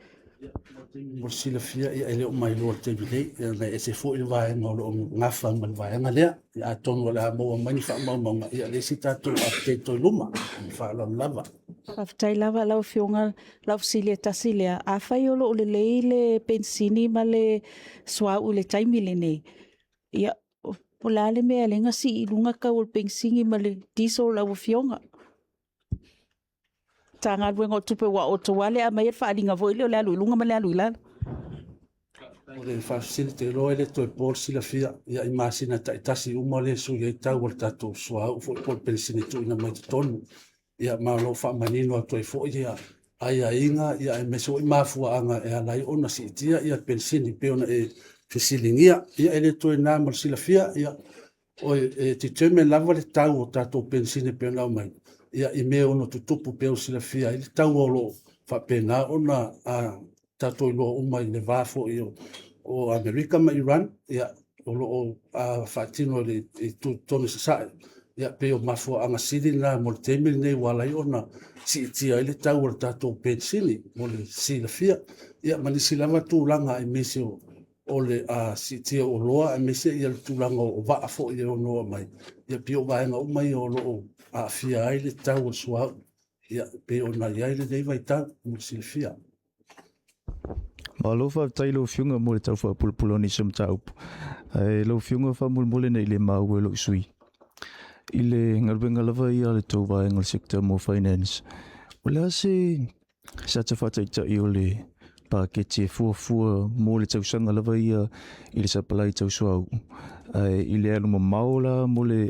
Mo le silafia, ia e le o mailoa i le taimi nei, ona e ese foi le vaega o lo o gafa ma le vaega lea. Ia atonu o le a maua mai ni faamaumauga, ia le isi tatou update i luma. Ma le faaaloalo lava. Faafetai lava lau Afioga. Lau fesili e tasi lea, afai o lo o lelei le penisini ma le suauu i le taimi lenei, ia po o le a le mea e ala ai ona sii i luga le tau o le penisini ma le diesel lau Afioga? Matagaluega o Tupe aua o outou lava lea e aumaia le faaaliga foi lea o le alu i luga ma le alu i lalo. O le faafesili, ou te iloa e le toe po le silafia, ia i masina taitasi uma lea e sui ai tau o le tatou suauu foi po o le penisini e tuuina mai totonu. Ia ma o lo o faamanino atu ai foi ia aiaiga aemaise foi mafuaaga e ala ai ona siitia le penisini e pei ona e fesiligia. Ia e le toe na ma le silafia, ia e determine lava le tau o tatou penisini e pei ona aumai i mea e ono tutupu e pei ona silafia ai le tau o lo o faapena ona tatou iloa uma i le va foi o Amerika ma Iran, o lo o faatino i le itu i sasae. E pei o mafuaaga sili na mo le taimi lenei ua ala ai ona siitia ai le tau o le tatou penisini mo le silafia, ia ma nisi lava tulaga aemaise o le siitia o oloa aemaise le tulaga o vaa foi e ono oo mai. Ia pei o vaega uma ia o lo o aafia ai le tau o le suauu e pei ona i ai lenei vaitau mo le silafia. Malo faafetai i lau Afioga mo le tau faapulapula o nisi o mataupu. Ae lau Afioga faamolemole ne i le maua e lou sui usufono i le galuega lava ia a le tou vaega o le sector mo finance, o le a se se ata faataitai o le paketi e fuafua mo le tausaga lava ia i le sapalai tau suauu ae i le alu mamao la mo le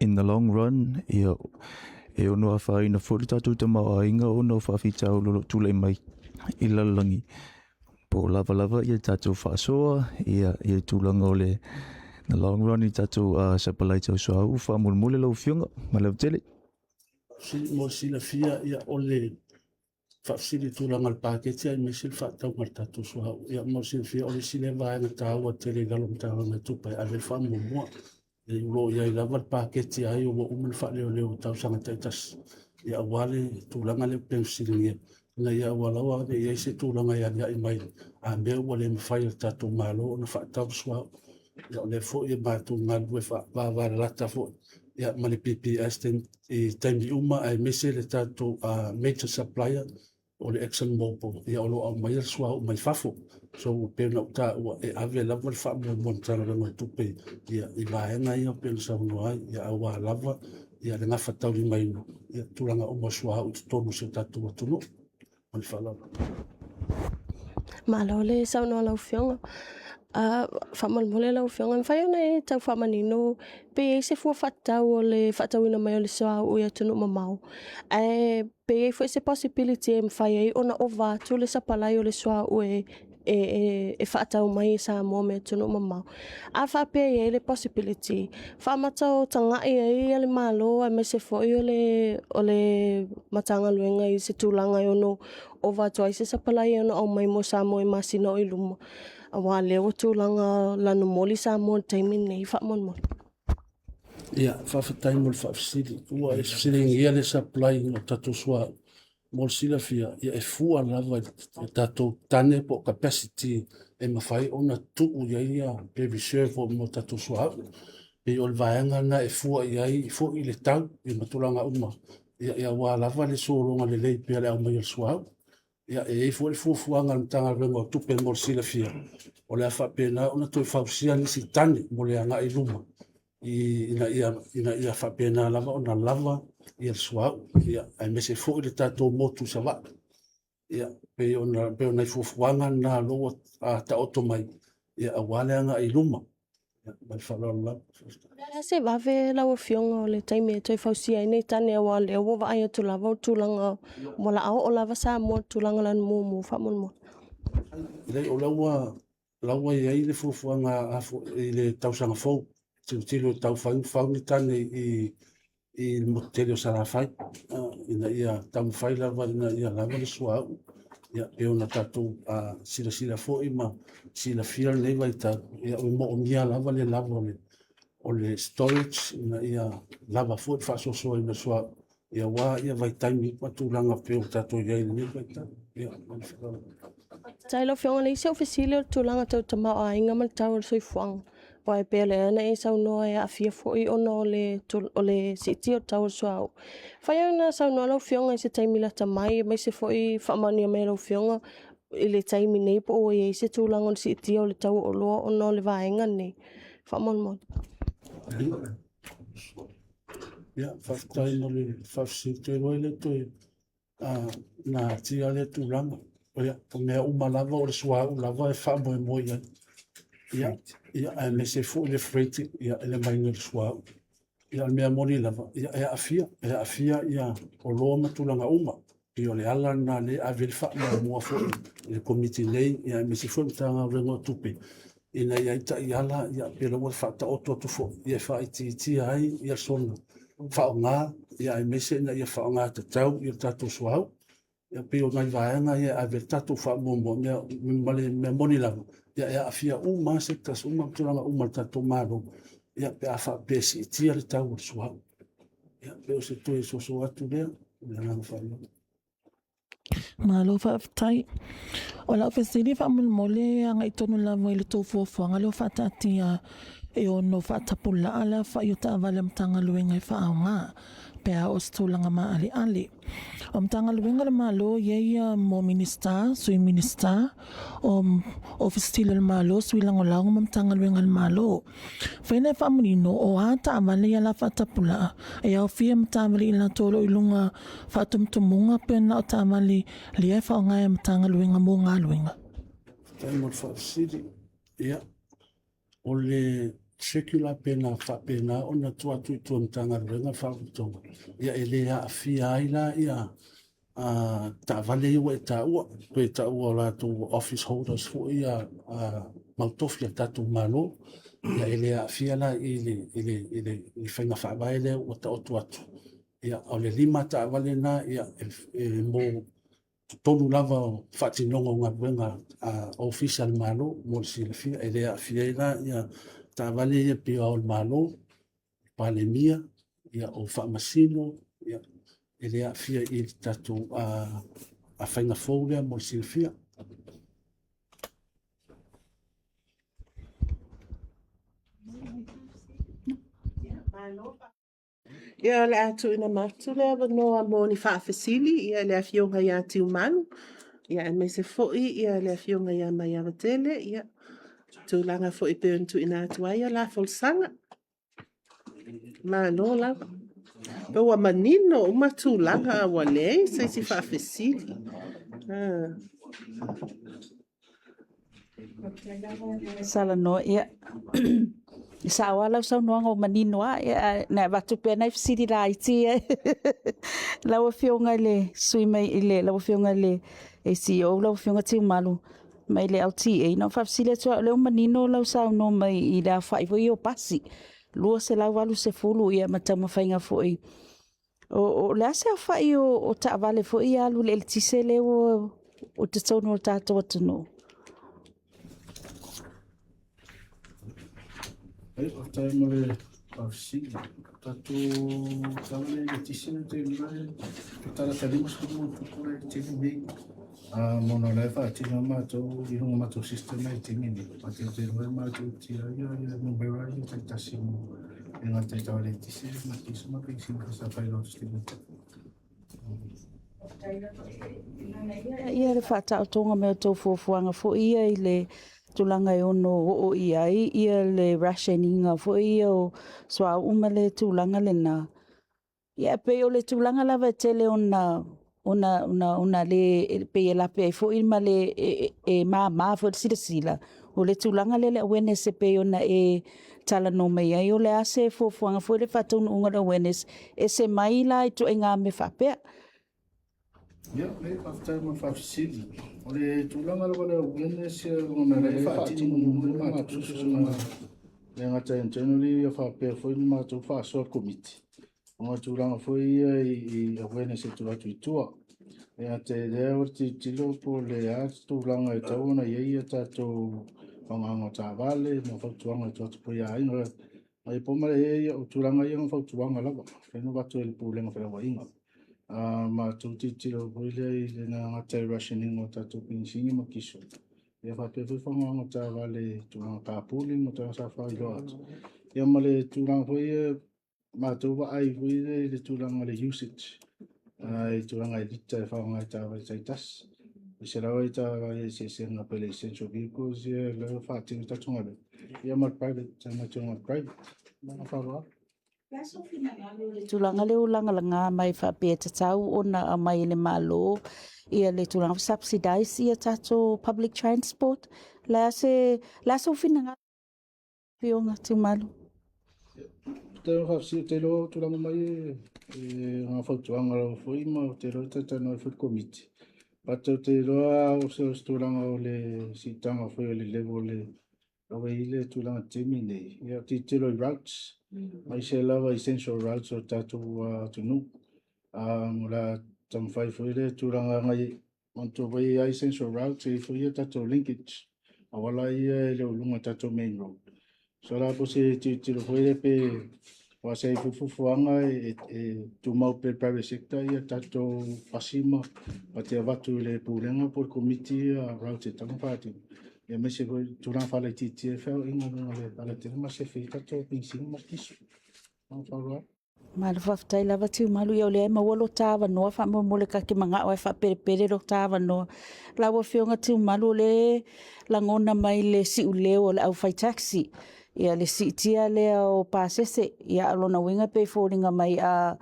in the long run ia e ono afaina foi le tatou tamaoaiga ona o faafitauli o lo o tulai mai i le lalolagi po o lava lava ia tatou faasoa ia i le tulaga o le the long run i tatou sapalai tau suauu faamolemole lau Afioga ma le autele. Mo le silafia, ia, o le faafesili i tulaga o le paketi aemaise le faatauga o le tatou suauu. Ia, mo le silafia, o le isi lea vaega taua tele i lalo o le Matagaluega o Tupe e ave ai le faamuamua. O lo o i ai lava le paketi a ia ua uma ona faaleoleo i tausaga taitasi, ia aua le tulaga lea pei ona fesiligia, ina ia aua lava ne i i ai se tulaga e aliae mai a mea ua le mafai e le tatou Malo ona faatau le suauu. Ia o lea foi e matou galulue vaavalalata foi ma le PPS i taimi uma aemaise le tatou major supplier o le Exxon Mobil, ia o lo o aumaia le suauu mai fafo. So e pei ona ou taua, e ave lava le faamuamua a le Matagaluega o Tupe i vaega ia pei ona saunoa ai, aua lava le gafataulimaina o tulaga uma o suauu i totonu o si o tatou atunuu. Ma le faaaloalo. Malo le saunoa lau Afioga. Faamolemole lau Afioga, e mafai ona e tau faamanino pe i ai se fua faatatau o le faatauina mai o le suauu i atunuu mamao, ae pe i ai foi se possibility e mafai ai ona ova atu le sapalai o le suauu e faatau mai e Samoa mai atunuu mamao. A faapea e i ai le possibility, faamata o tagai ai le Malo aemaise foi o le Matagaluega i se tulaga e ono ova atu ai se sapalai e ono aumai mo Samoa i masina o i luma, aua o lea ua tulaga lanumoli Samoa i le taimi lenei faamolemole. Ia, faafetai mo le faafesili. Ua e fesiligia le supply o tatou suauu. Mo le silafia, ia e fua lava i le tatou tane po o capacity e mafai ona tuu i ai pe reserve mo tatou suauu. Pei o le vaega lena e fua i ai foi le tau ma tulaga uma, ia aua lava le sologa lelei pea o le aumai o le suauu. Ia, e i ai foi le fuafuaga a le Matagaluega o Tupe mo le silafia, o le a faapena ona toe fausia nisi tane mo le agai i luma, ina ia faapena lava ona lava le suauu, aemaise foi le tatou motu i Savaii. Ia, pei o nai fuafuaga na o lea ua taoto mai aua le agai i luma. Ma le faaaloalo lava. O le a se vave lau Afioga o le taimi e toe fausia ai nei tane aua o lea ua vaai atu lava o le tulaga ua laa oo lava Samoa i le tulaga lanu faamolemole. Leai, o la ua i ai le fuafuaga i le tausaga fou, tilotilo e tau fau ni tane i le motu tele o Salafai, ina ia taumafai lava ina ia lava le suauu. Ia, pei ona tatou silasila foi ma silafia lenei vaitau, ia e moomia lava le lava o le storage ina ia lava foi le faasoasoaina o le suauu aua vaitaimi ma tulaga pei ona tatou i ai i lenei vaitau. Ia, ma le faaaloalo. Faafetai lau Afioga. E leai se fesili o le tulaga tau tamaoaiga ma le tau o le soifuaga, aua e pei o lea na e saunoa e aafia foi ona o le siitia o le tau o le suauu. E mafai ona saunoa lau Afioga i se taimi lata mai aemaise foi faamaonia mai e lau Afioga i le taimi nei po ua i ai se tulaga o le siitia o le tau o oloa ona o le vaega lenei? Faamolemole. Ia, faafetai mo le faafesili. Ou te iloa e le toe natia lea tulaga. Ia, o mea uma lava o le suauu lava e faamoemoe i ai. Ia, aemaise foi le freight i le aumaiga o le suauu. Ia, o le mea moni lava, e aafia, e aafia oloa ma tulaga uma. Pei o le ala lena o lea e ave ai le faamuamua foi i le Komiti nei, aemaise foi o le Matagaluega o Tupe, ina ia i ai taiala, pei o lea ua faataoto atu foi, e faaitiitia ai soona faaaoga, aemaise ina ia faaaoga tatau le tatou suauu. E pei o nai vaega ia e ave i ai le tatou faamuamua, ma le mea moni lava, e aafia uma lava sectors uma ma tulaga uma o le tatou Malo pe a faapea e siitia le tau o le suauu. Ia, pei o se toe soso atu lea. Ma le agaga faaaloalo. Malo faafetai. O lau fesili faamolemole e agai tonu lava i le tou fuafuaga lea ua faataatia e ono faatapulaa le aofai o taavale a Matagaluega e faaaoga pe a oo i se tulaga maaleale. O Matagaluega a le Malo e i ai mo Minisita, Sui Minisita, o Ofisa Sili o le Malo, Sui Lagolago ma Matagaluega a le Malo. Fai lea faamanino o a taavale ia la faatapulaa e aofia ma taavale i latou o lo o i luga faatumutumuga pe na o taavale lea e faaaoga e Matagaluega mo galuega. Faafetai mo le faafesili. Ia, o le circular pe na faapena ona tuu atu i tua i Matagaluega ma Faalapotopotoga, ia e le aafia ai la taavale ia ua e taua, pe taua o latou office holders foi ia mau tofi a le tatou Malo. Ia e le aafia la i le faiga faavae lea ua taoto atu. Ia, o le 5 taavale lena e mo totonu lava o le faatinoga o galuega a Ofisa o le Malo mo le silafia. E le aafia ai la taavale ia pei o Le Ao o le Malo, Palemia, o Faamasino, e le aafia i le tatou faiga fou lea mo le silafia. Ia, o le a tuuina atu le avanoa mo ni faafesili i le Afioga ia Tiumalu, aemaise foi le Afioga ia Maiavatele, i tulaga foi e pei ona tuuina atu ai la folasaga. Malo lava. Pe ua manino uma tulaga ua leai se isi faafesili. Salanoa, ia, e sao lava lau saunoaga ua manino lava, ae na avatu pea nai fesili laiti ia. Lau Afioga i le sui mai, lau Afioga i le ACEO, lau Afioga Tiumalu mai le LTA, na ou faafesili atu lava, o lea ua manino lau saunoa mai i le aofai foi ia o pasi, 280 ia ma taumafaiga foi. O le a se aofai o taavale foi ia alu i le eletise lea ua i totonu o le tatou atunuu? Faafetai mo le faafesili. Tatou taavale eletise ou te iloa e talata 50+ le taimi nei. Ona o la e faatino matou i luga o matou system i le taimi nei. Matou te iloa matou te ia numera ia taitasi e gata i taavale eletise ma diesel ma penisini sa fai loa. Ia le faataotoga mai o tou fuafuaga foi ia i le tulaga e ono oo i ai ia le rationing foi ia o suauu ma le tulaga lena. Ia e pei o le tulaga lava e tele ona le, e pei e lape ai foi ma le e mama foi le silasila, o le tulaga lea o le awareness e pei ona e talanoa mai ai, o le a se fuafuaga foi le faataunuuga o le awareness, ese mai la ituaiga mea faapea. Ia, leai, faafetai mo le faafesili. O le tulaga lava o le awareness, ona o lea e faatino muamua le matou suesuega le gata internally ia faapea foi le matou faasoa le Komiti. O le tulaga foi ia i awareness e tuu atu i tua. E te lea o le tilotilo po o le a se tulaga e tatau ona i ai a tatou faaaogaina o taavale ma fautuaga e tuu atu foi i aiga. Ae po ma le o tulaga ia o fautuaga lava, e mafai ona avatu e le Pulega o Felauaiga. Matou tilotilo foi lea i le gata i rationing o tatou penisini ma kiso, ia faapea foi faaaogaina o taavale i tulaga carpooling ma tulaga sa faailoa atu. Ia ma le tulaga foi ia matou vaai foi lea i le tulaga o le usage i tulaga i lita e faaaoga e taavale taitasi. Aemaise lava i taavale eseesega pei o le essential vehicles ia lea e faatino ai tatou galuega, ia ma le private, ma le tulaga private. Ma le faaaloalo. Le tulaga lea ua lagalaga mai faapea e tatau ona aumai e le Malo ia le tulaga subsidize ia tatou public transport. Le a se le a sou finagalo, Afioga Tiumalu? Te faafesili, te iloa tulaga mai e ngā fautuaga lava foi ma te iloa talatalanoa ai foi le Komiti. But ou te iloa o se tulaga o le siitaga foi o le level o le ua i ai le tulaga taimi nei, ia tilotilo i routes, aemaise lava essential routes o tatou atunuu. O le a taumafai foi le tulaga agai manatua foi e i ai essential routes, e i ai foi tatou linkage, auala ia e le o i luga o tatou main road. So la po se tilotilo foi lea pe aua sa i ai foi fuafuaga e tumau pea i le private sector ia tatou pasi ma te avatu i le Pulega po o le Komiti ia routes e tatau ona faatino, aemaise foi tulaga faalaitiitia ai feoaiga i luga o le alatele ma sefe ai tatou penisini ma le kiso. Ma le faaaloalo. Malo faafetai lava Tiumalu, ia o lea e maua lo ta avanoa faamolemole ta te manao e faapelepele lo ta avanoa. Lau Afioga Tiumalu, o lea e lagona mai le siuleo o le aufai taxi, ia le siitia lea o pasese, ia o lona uiga e pei e foliga mai a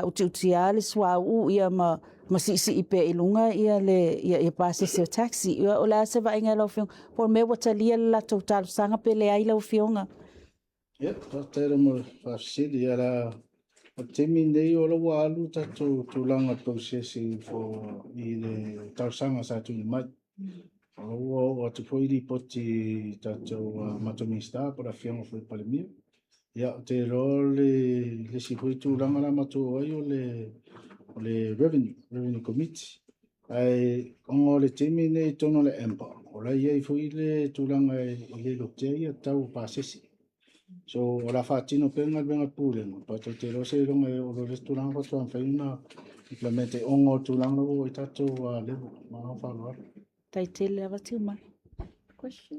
utiuti lava le suauu ia ma siisii pea i luga ia pasese o taxi. Ia o le a se vaaiga i lau Afioga? Po o le mea ua talia le latou talosaga pe leai lau Afioga? Ia, faafetai lava mo le faafesili. Ia la, o le taimi lenei o la ua alu tatou tulaga processing for i le talosaga sa tuuina mai. O la ua oo atu foi lipoti i tatou matou Minisita po o le Afioga foi i le Palemia. Ia, ou te iloa o le isi foi tulaga la matou o ai o le Revenue Committee. Ae ona o le taimi lenei i totonu o le AMBER, o la e i ai foi le tulaga e le lotea ia tau o pasese. So, o le a faatino pea galuega a le Pulega, but ou te iloa seiloga e oo loa i le isi tulaga faatoa mafai ona implement ona o tulaga ua oo i ai tatou level. Ma le faaaloalo. Tai tele lava Tiumalu. Question?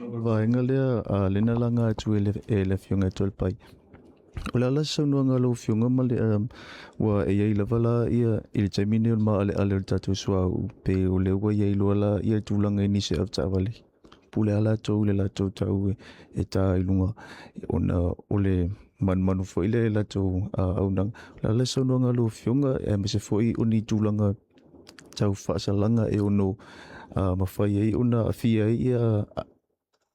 O le vaega lea a lena laga atu e le Afioga ia Toalepai. O le a la se saunoaga a lau Afioga ma le ua e i ai lava la ia i le taimi lenei o le maaleale o le tatou suauu pe o lea ua i ai loa la ia tulaga i nisi o avetaavale pule lava latou i le latou tau e ta i luga ona o le manumanu foi lea i latou auaunaga. O le a la se saunoaga a lau Afioga aemaise foi o ni tulaga tau faasalaga e ono mafai ai ona aafia ai ia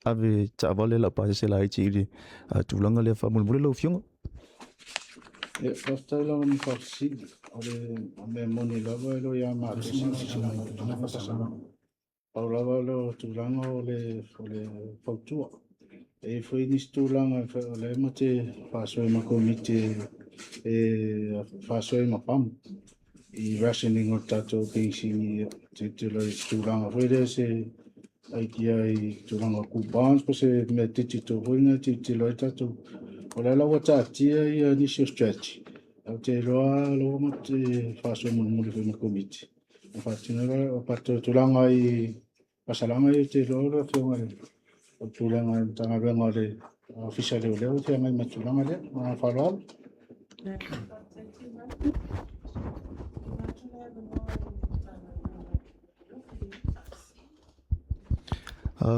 ave taavale laupasese laiti i le tulaga lea faamolemole lau Afioga. Ia, faafetai lava mo faafesili. O le mea moni lava e le o ia matou se tulaga faasalaga. Pau lava le tulaga o le fautua. E i ai foi nisi tulaga o lea ma te faasoa ma Komiti e faasoa ma PAMU i rationing o le tatou penisini, tilotilo i tulaga foi lea se idea i tulaga o coupons po o se mea digital foi lea e tilotilo ai tatou. O lea la ua taatia ia nisi o strategy, ae ou te iloa lea ma te faasoa mulimuli foi ma le Komiti. E faatino le tulaga i faasalaga ia, ou te iloa lau Afioga i le Pulega o le Matagaluega o le Ofisa o Leoleo e feagai ma le tulaga lea. Ma le faaaloalo.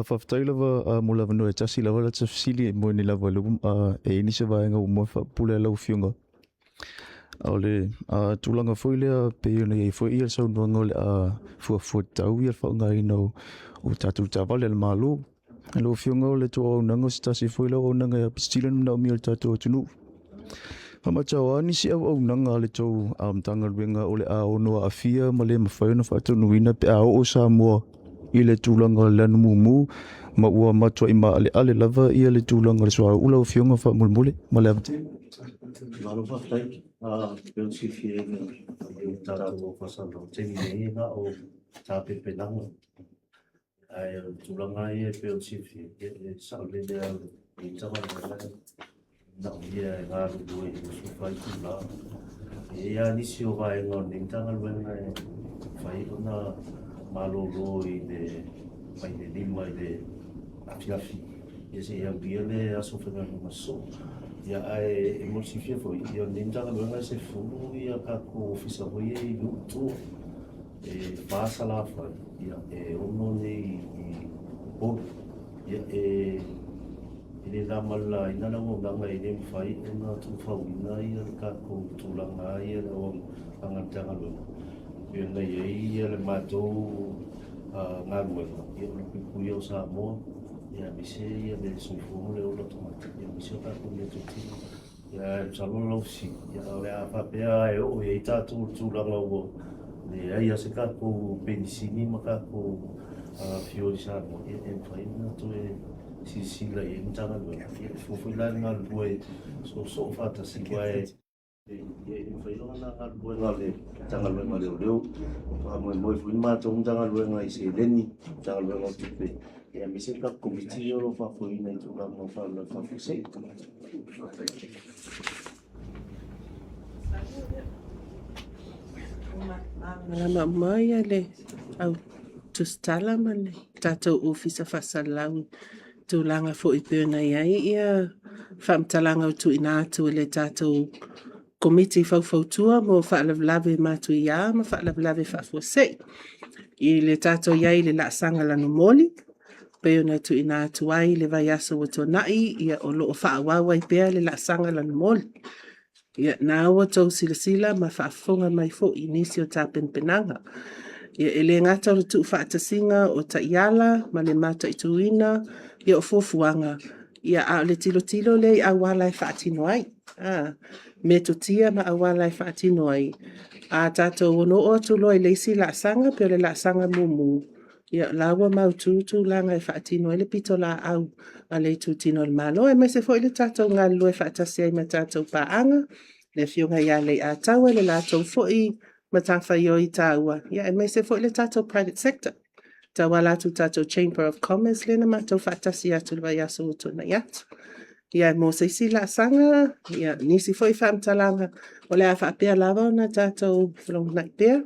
Faafetai lava mo le avanoa e tasi lava la ta fesili e moni lava e i ai nisi vaega ua moe faapupula e lau Afioga. O le tulaga foi lea pei ona i ai foi le saunoaga o le a fuafua tatau le faaaogaina o tatou taavale a le Malo. Lau Afioga o le tou auaunaga o se tasi foi lea auaunaga e aupito sili ona manaomia e le tatou atunuu. E matau lava nisi auaunaga a le tou Matagaluega o le a ono aafia ma le mafai ona faataunuuina pe a oo Samoa i le tulaga o le lanu mumu ma ua matuai maaleale lava ia le tulaga o le suauu lau Afioga faamolemole ma le ava tele. Malo faafetai. Pei ona silafia i le tatou faasalalauga taimi nei na o tapenapenaga. Ae o le tulaga ia e pei ona silafia, e saolele lava le manaomia e galulue i le 24 itula. E i ai lava nisi o vaega o lenei Matagaluega e mafai ona malolo i le mai le 5 i le afiafi ia seia aulia le aso faigaluega sosoo. Ia ae mo le silafia foi, ia o lenei Matagaluega e 10 ia tatou Ofisa foi ia i nuu i tua. E 4 Salafai, ia e 6 nei i Upolu. Ia e le na ma le laina le auaunaga e le mafai ona tuufauina ia le tatou tulaga ia le auaunaga a le Matagaluega. E pei ona i ai ia le matou galuega, ia o le puipuia o Samoa, ia aemaise ia le soifua ma le ola o tagata, ia aemaise o tatou meatotino. Ia ae masalo lau fesili, ia o le a faapea e oo i ai tatou i le tulaga ua leai lava se tatou penisini ma tatou fuel i Samoa, ia e mafai ona toe silasila i ai le Matagaluega. Ia e fua foi la i le galulue soosoo faatasi aua e e le mafai ona galulue na o le Matagaluega o Leoleo. Faamoemoe foi le matou Matagaluega i seleni, Matagaluega o Tupe, ia aemaise le tatou Komiti lea o lo o faafoeina i tulaga o faalavelave faafuasei. Malamalama uma ia le au tusitala ma le tatou Ofisa Faasalalau i tulaga foi e pei ona i ai ia faamatalaga ua tuuina atu e le tatou Komiti Faufautua mo Faalavelave Matuia ma Faalavelave Faafuasei. I le tatou i ai i le laasaga lanumoli, pei ona tuuina atu ai i le vaiaso ua tuanai, ia o lo o faaauau ai pea le laasaga lanumoli. Ia, na ua outou silasila ma faafofoga mai foi i nisi o tapenapenaga. Ia, e le gata o le tuufaatasiga o taiala ma le mataituina ia o fuafuaga, ia a o le tilotilo lea i auala e faatino ai, metotia ma auala e faatino ai. A tatou ono oo atu loa i le isi laasaga po o le laasaga mumu, ia o la ua mautu tulaga e faatino ai le pitolaau a le itutino o le Malo, aemaise foi le tatou galulue faatasi ai ma tatou paaga, le Afioga ia Leiataua i le latou foi matafaioi taua, aemaise foi le tatou private sector e tauala atu i le tatou Chamber of Commerce lea na matou faatasi atu i le vaiaso ua tuanai atu. Ia, mo se isi laasaga, nisi foi faamatalaga, o le a faapea lava ona tatou felogonai pea.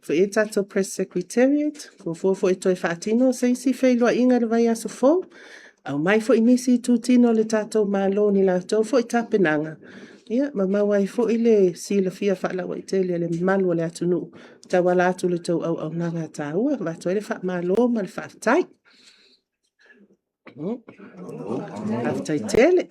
Foi e tatou Press Secretariat, fuafua foi e toe faatino se isi feiloaiga i le vaiaso fou, aumai foi nisi itutino o le tatou Malo i ni latou foi tapenaga, ia ma maua ai foi le silafia faalauaitele e le mamalu o le atunuu e tauala atu i le tou auaunaga taua. E avatu ai le faamalo ma le faafetai. Faafetai tele.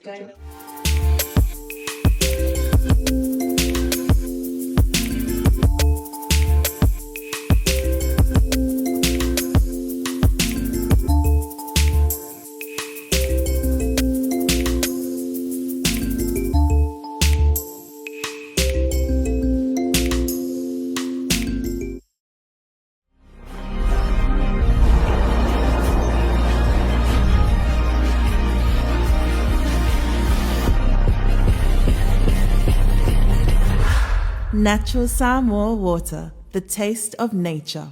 Natural Samoa Water, the taste of nature.